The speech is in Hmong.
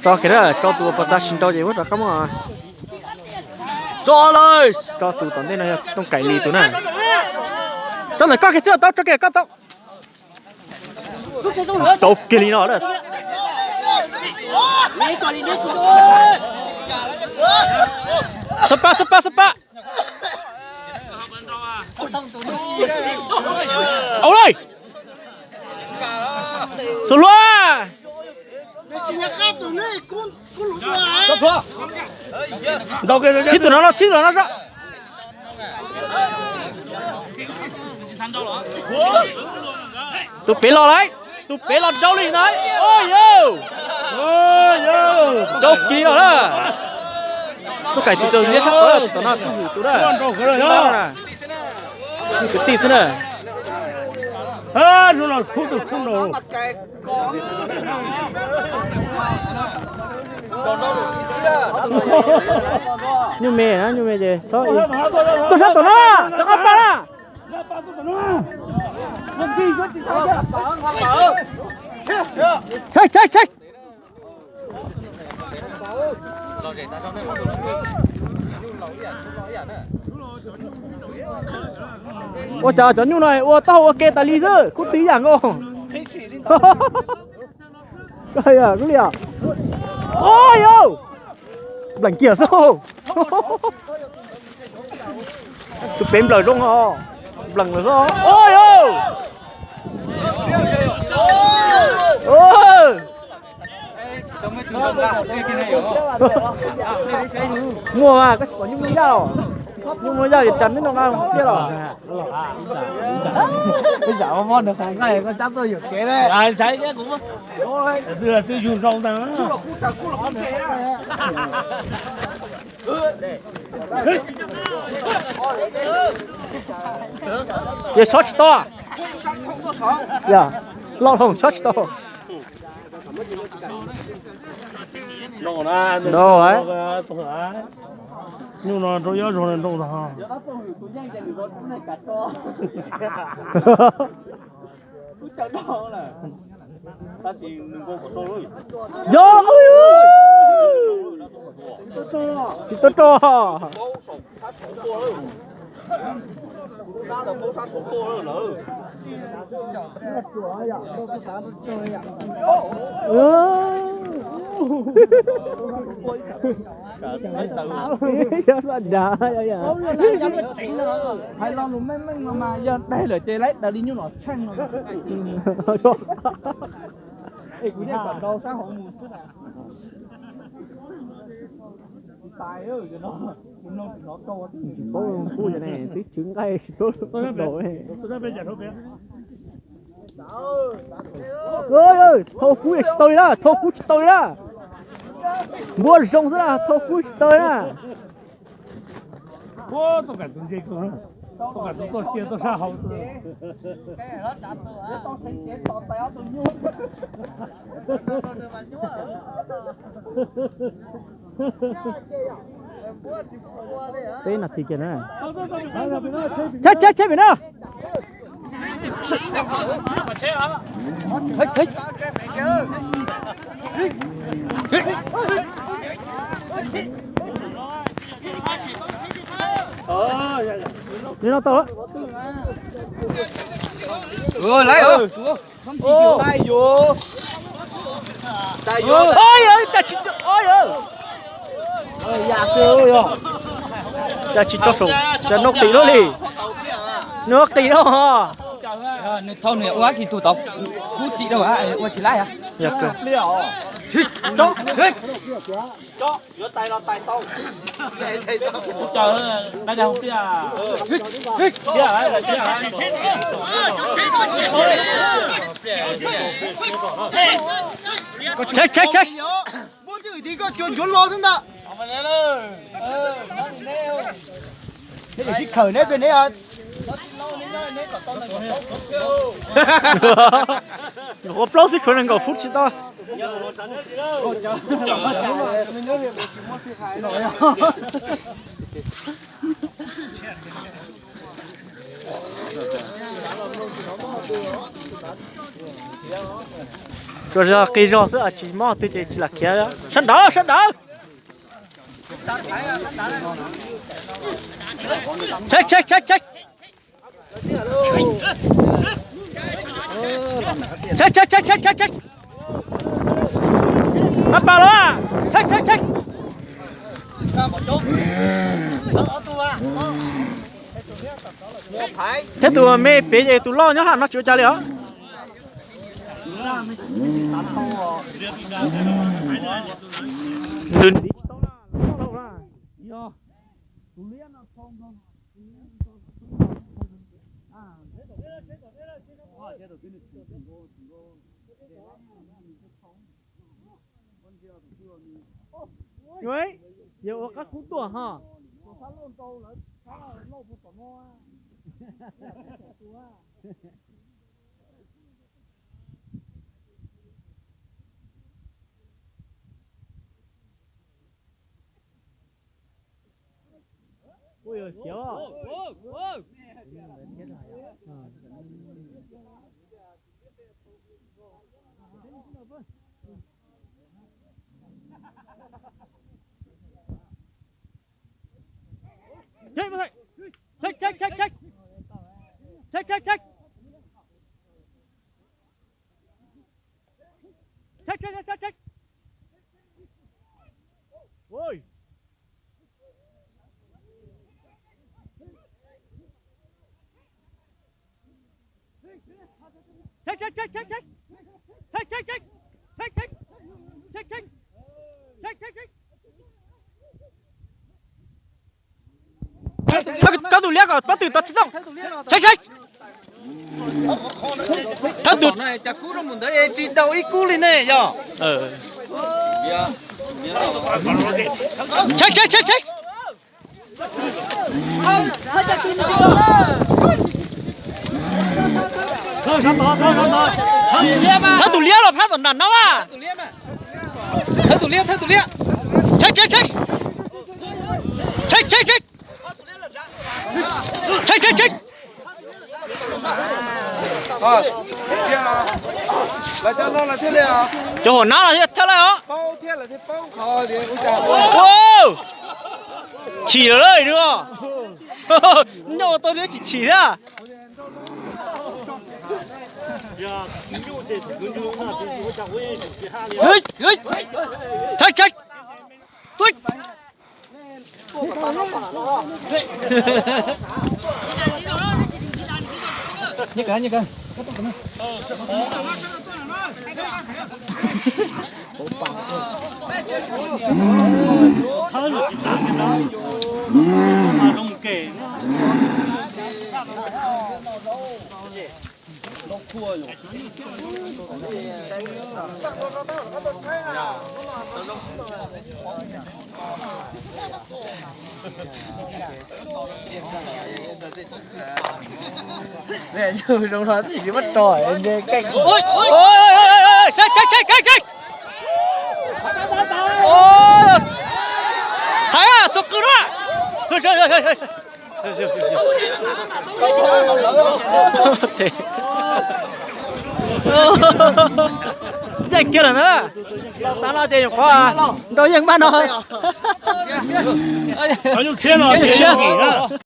Tso kiag na, tso tus uas pas tas tsis nrau ces muab rov qab muab. Tso lawm. Tso tus tom ntej no yog Tooj Kaim Lis tus na. Tso ntawm koj kiag xwb los tau, tso kiag koj tau. Rau kiag li no na. Xab pab, xab pab, xab pab. Au lawm. Xus Hlua. Txhib tus no los, txhib tus no los. Tus pem los lawm, tus pem los rau li ntawd. Rau kiag li lawm na. Tuaj kaim tus tus nyob sab tod, tus tom no txuj zus tus na. Kwv tij xwb na. Nyuj me na, nyuj me ces txhob, tuaj sab tom no, rov qab pab na. Tsheb, tsheb, tsheb. Ua cas cov nyuj no ua taub hau ua ke tas li xwb, kub twg ib yam nkaus. Kub li os. Ua yau, npleem kiag xwb. Tus pem nplawm zoo os, npleem lawm xwb. Ua yau. Muaj mas, koj tsis pom nyuj muaj yaj os? Nyuj muaj yaj es cas neb no mas tiag los? Twb yug zoo ntag. Yog xob tsis tau. Yog, loj hlob xob tsis tau. No, nyuj no rau yob zog nrau tag. Yog, tsis tau rau. Yog xav dag, yog, yog. Hais lo lus meej meej no mas yog daig lawm ces laib daws li nyuj nom tsheej no. Es kuv yeej kom nrau sab hauv mus xwb na. Tais, tus no tsis hnov rau. Tsis paub lub qub yog ne, twb chwv nqaij tsis paub lub qub nkaus. Thau kub tsis tau li na, thau kub tsis tau li na. Npuab zoo xwb na, thau kub tsis tau li na. Tuaj kam tus nce kawg, tuaj kam tus tuaj kiag tuaj sab hauv xwb. Peb nas this kiag na. Tsheb, tsheb, tsheb pem na. Li no tau. Cas tsis tso saum, cas noj qis lawm li. Noj qis lawm. Nws thau nws ua si tus tau kub tim rau ua tsis laib. Tsheb, tsheb, tsheb. Koj cuag ntsuav lo xwb ntag. Neb sib khawm neb pem neb. Nyuam qhuav plaub xwb tshuav nees nkaum fub tsis tau. Tsuas yog qis zog xwb, tsis mob twg ces tsis lam khiav. Sawv daws, sawv daws. Tshaib, tshaib, tshaib, tshaib. Tshaib, tshaib, tshaib, tshaib, tshaib, tshaib. Pab pas los. Tshaib, tshaib, tshaib. Thiab tus me pem ces tus loj nyob hauv no tsis ua cas li os. Nws ntiv tsis tau na, loj lauj na. Yog ua qab kub tuaj ho. Ua yog khiav. Check, check, check, check. Check, check, check. Check, check, check, check. Ui. Check, check, check, check, check. Check, check, check. Check, check. Check, check. Check, check, check. Koj tus liab kom pob tw tau tsis txooj. Check, check. Thawb tus. Cas kub rau mus ntawd tsis daus ib kub li ne yog. Check, check, check, check. Thawb tus liab los phab tom nram no a. Thawb tus liab, thawb tus liab. Check, check, check. Check, check, check. Check, check, check. Cov hauv nab los thiaj thawb laij os. Chim lawm lauj, nyob ua tau thiab tsis chim thiab. Check, check. Zoo no tsis pab tso nce keej. Thaiv xuas qws na. Yeej kiag lawm ntag. Tag no ces nyuam qhuav nrau yeej pab no. Siab.